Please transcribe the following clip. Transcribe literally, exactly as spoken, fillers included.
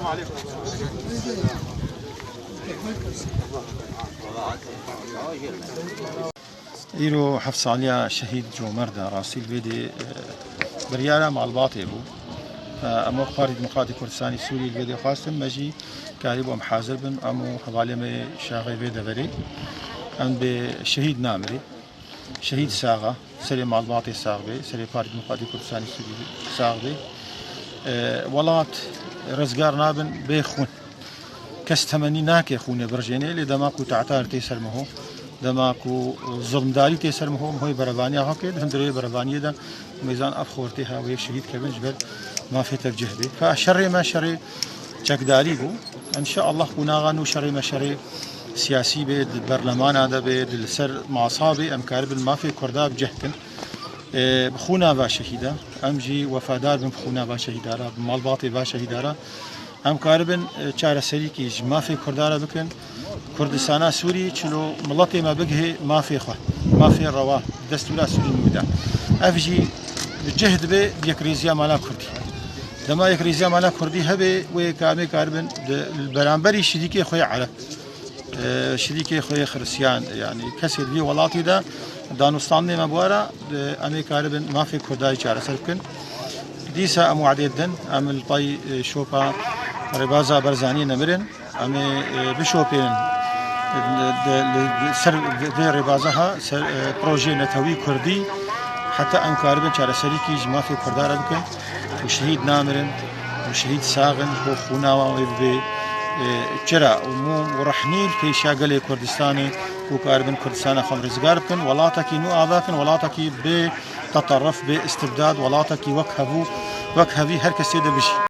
Îro heft saliya şehîd Comer de rastî li vê dê, e, biryara malbatê bû. E, em wek Partî Demokratîk Kurdistanê Sûrî li vê dê xwestin, me jî karîbû em hazir bin, em û hevalê me şaxê vê deverê. Em bê şehîd namirê. Şehîd saxa, serê malbatê sax bê, serê Partî Demokratîk Kurdistanê Sûrî sax bê. E, welat rizgar nabin bê xwin. Kes temennî nake xûnê birjênê, lê dema ku tahtar tê ser miho, dema ku zilmdarî tê ser miho, mihoyê berevaniya xwe kê, di hundirê berevaniyê de mêzan ev xortê ha wê şehîd kevin ji ber mafê tevcih bê. Fa şerê me şerê çekdarî bû. Înşaallah qunaxa nû şerê me şerê siyasî bê, di berlemana de bê, di li ser masa bê, em karibin mafê Kurda bi cih kin. E, bi xûna va şehîda, em jî wefadar bin bi xûna va şehîda re, bi malbatê va şehîda re. Em karibin, e, çareserîkî ji mafê Kurda re bikin. Kurdistana Sûrî çilo miletê me bigihê mafê xwe, mafê rewa, destûra Sûrî nû de. Ev jî bi cih dibe bi yekrêziya mala Kurdî. Dema yekrêziya mala Kurdî hebe, wê ka em ê karibin di, li beramberî şirîkê xwe yê Ereb, e, şirîkê xwe yê Xiristiyan, yanî kesê di vî welatî de danûstandinê me bi we re, e, em ê karibin mafê Kurda yî çareser bikin. Dîsa em wadê didin, em li pey, e, şopa rêbaza Barzaniyê nemirin. Em ê, e, bişopênin, e, li, li, li ser vê rêbaza ha, ser, e, projeyê netewî Kurdî, heta em karibin çareserîkî ji mafê Kurda re bikin û şehîd namirin û şehîd sax in, ji bo xûna wan wê bibê, e, çira û mûm û rehnî li pêşiya gelê Kurdistanê û karibin Kurdistana xwe rizgar bikin, welatekî nû ava bikin, welatekî bê teterif, bê istibdad, welatekî wek hevû, wek hevî her kes tê de bijî.